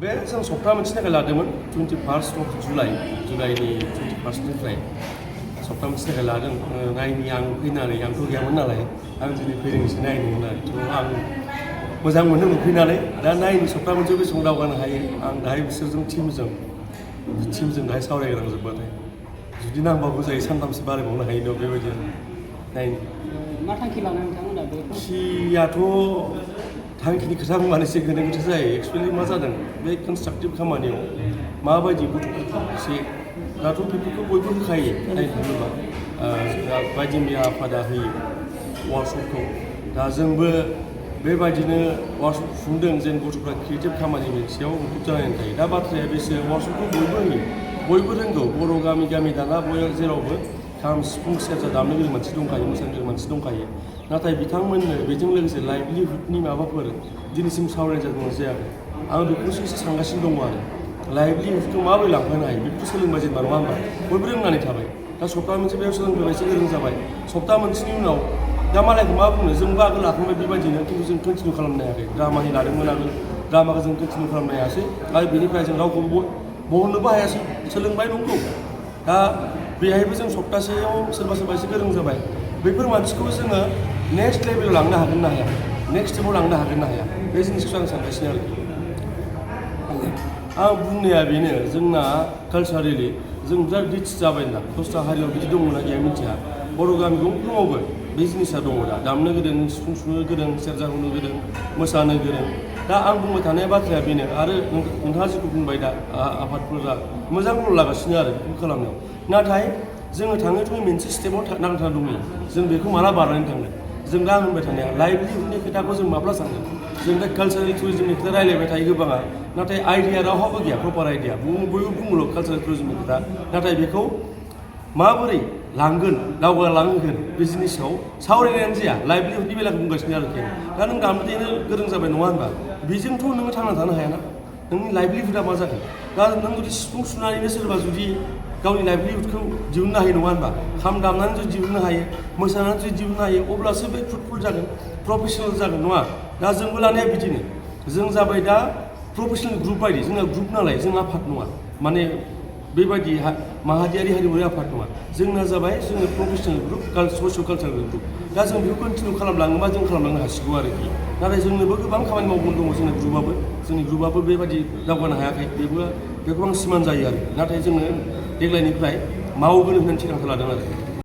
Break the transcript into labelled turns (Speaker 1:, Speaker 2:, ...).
Speaker 1: बे जों सप्ता मोनसेनि थाखाय लादोंमोन 21st of जुलाइनि 21stनिफ्राय सप्ता मोनसेनि थाखाय लादों नायनि आं फैनानै आंथ' गैयामोन नालाय आं दिनै फैदोंसो नायनो होननानै थ' आं मोजां मोनो मोनफैनानै दा नायनि सप्ता मोनसे बेसेबां दावगानो हायो आं दाहाय बिसोरजों टिमजों दाहाय सावरायग्रां जोब्बाथाय जुदि नांबावगौ जायो सानथामसो बारायबावनो हायो न' बेबायदि नायनि
Speaker 2: मा थांखि लानानै नोंथांमोना बे
Speaker 1: थांखियाथ' थांखिनि खोथा बुंबानो एसे गोनो गोथो जायो एक्सुवेलि मा जादों बे कनस्ट्राक्टिभ खामानियाव माबायदि गथ'फोरखौ एसे दाथ' बेफोरखौ बयबो होखायो नायनो थाङोबा बायदि मैया आफादा होयो वार्कशपखौ दा जोंबो बेबायदिनो वार्कशप खुंदों जेन गथ'फ्रा क्रिएटिभ खामानि मोनसेयाव मुखुब जानानै थायो दा बाथ्राया बेसो वार्कशपखौ बयबो होयो बयबो रोंगौ बर' गामि दाना बयबो जेरावबो खाम सिफुं सेरजा दामनो गोरों मानसि दंखायो मोसानो गोरों मानसि दंखायो नाथाय बिथांमोननो बेजों लोगोसे लाइभलिहुडनि माबाफोर दिनैसिम सावरायनाय जादोंना जायाखै आं बेखौसो एसे सानगासिनो दङ आरो लाइभलिहुडखौ माबोरै लांफानो हायो बेखौ सोलोंबाय जेनेबा नङा होमबा बयबो रोंनानै थाबाय दा सप्ता मोनसे बेयाव सोलोंबाय एसे गोरों जाबाय सप्ता मोनसेनि उनाव दा मालायखौ मा बुंनो जोंबो आगोल लाखांबाय बेबायदिनो खिन्थु जों कन्टिनिउ खालामनो हायाखै ड्रामानि लादोंमोन आगोल ड्रामाखौ जों कन्टिनिउ खालामनो हायासै आरो बेनिफ्राय जों रावखौबो बहननोबो हायासै सोलोंबाय नंगौ दा बेहायबो जों सप्तासेयाव सोरबा एसे गोरों जाबाय बेफोर मानसिखौ जोङो नेक्स्ट लेभेलाव लांनो हागोन ना हाया नेक्स्ट स्टेपाव लांनो हागोन ना हाया बे जिनिसखौ आं सानगासिनो आरोखि आं बुंनाया बेनो जोंना कालसारेलि जों बिराद रिच जाबाय ना दस्रा हारियाव बिदि दंमोन ना गैया मिथिया बर' गामि गंफ्रोमावबो बे जिनिसा दङ दा दामनो गोरों सिफुं सुनो गोरों सेरजा हुनो गोरों मोसानो गोरों दा आं बुंबाय थानाय बाथ्राया बेनो आरो नोंथाङा जेखौ बुंबाय दा आफादफोरा मोजां रल लागासिनो आरो बेखौ खालामनायाव नाथाय जोङो थाङै मोनसे स्टेपाव नांथाना दंयो जों बेखौ माला बारनानै थांगोन जों दा होनबाय थानाया लाइभलिहुडनि खोथाखौ जों माब्ला सानगोन जों दा कालसारेल टुरिजमनि खोथा रायलायबाय थायो गोबाङा नाथाय आइडिया रावहाबो गैया प्रपार आइडिया बयबो बुङोल' कालसारेल टुरिजमनि खोथा नाथाय बेखौ माबोरै लांगोन दावगालांहोगोन बे जिनिसाव सावरायनायानो जाया लाइभलिहुडनि बेलाखौ बुंगासिनो आरोखि दा नों दामनो देनो गोरों जाबाय नङा होनबा बेजोंथ' नोङो थांना थानो हायाना नोंनि लाइभलिहुडा मा जागोन दा नों जुदि सिफुं सुनानैनो सोरबा जुदि गावनि लाइभलिहुडखौ दिहुननो हायो नङा होनबा खाम दामनानै जुदि दिहुननो हायो मोसानानै जुदि दिहुननो हायो अब्लासो बे फ्रुटफुल जागोन प्रफेसनेल जागोन नङा दा जोंबो लानाया बिदिनो जों जाबाय दा प्रफेसनेल ग्रुप बायदि जोंना ग्रुप नालाय जों आफाद नङा माने बेबायदि माहारियारि हारिमुवारि आफाद नङा जोंना जाबाय जोङो professional group socio' cultural group दा जों बेखौ कन्टिनिउ खालामलाङोबा जों खालामलांनो हासिगौ आरोखि नाथाय जोंनोबो गोबां खामानि मावनो दङ जोंनि ग्रुपआबो बेबायदि दावगानो हायाखै बेखौ आं सिमान जायो आरो नाथाय जोङो देग्लायनिफ्राय मावगोन होननानै थिरांथा लादों आरो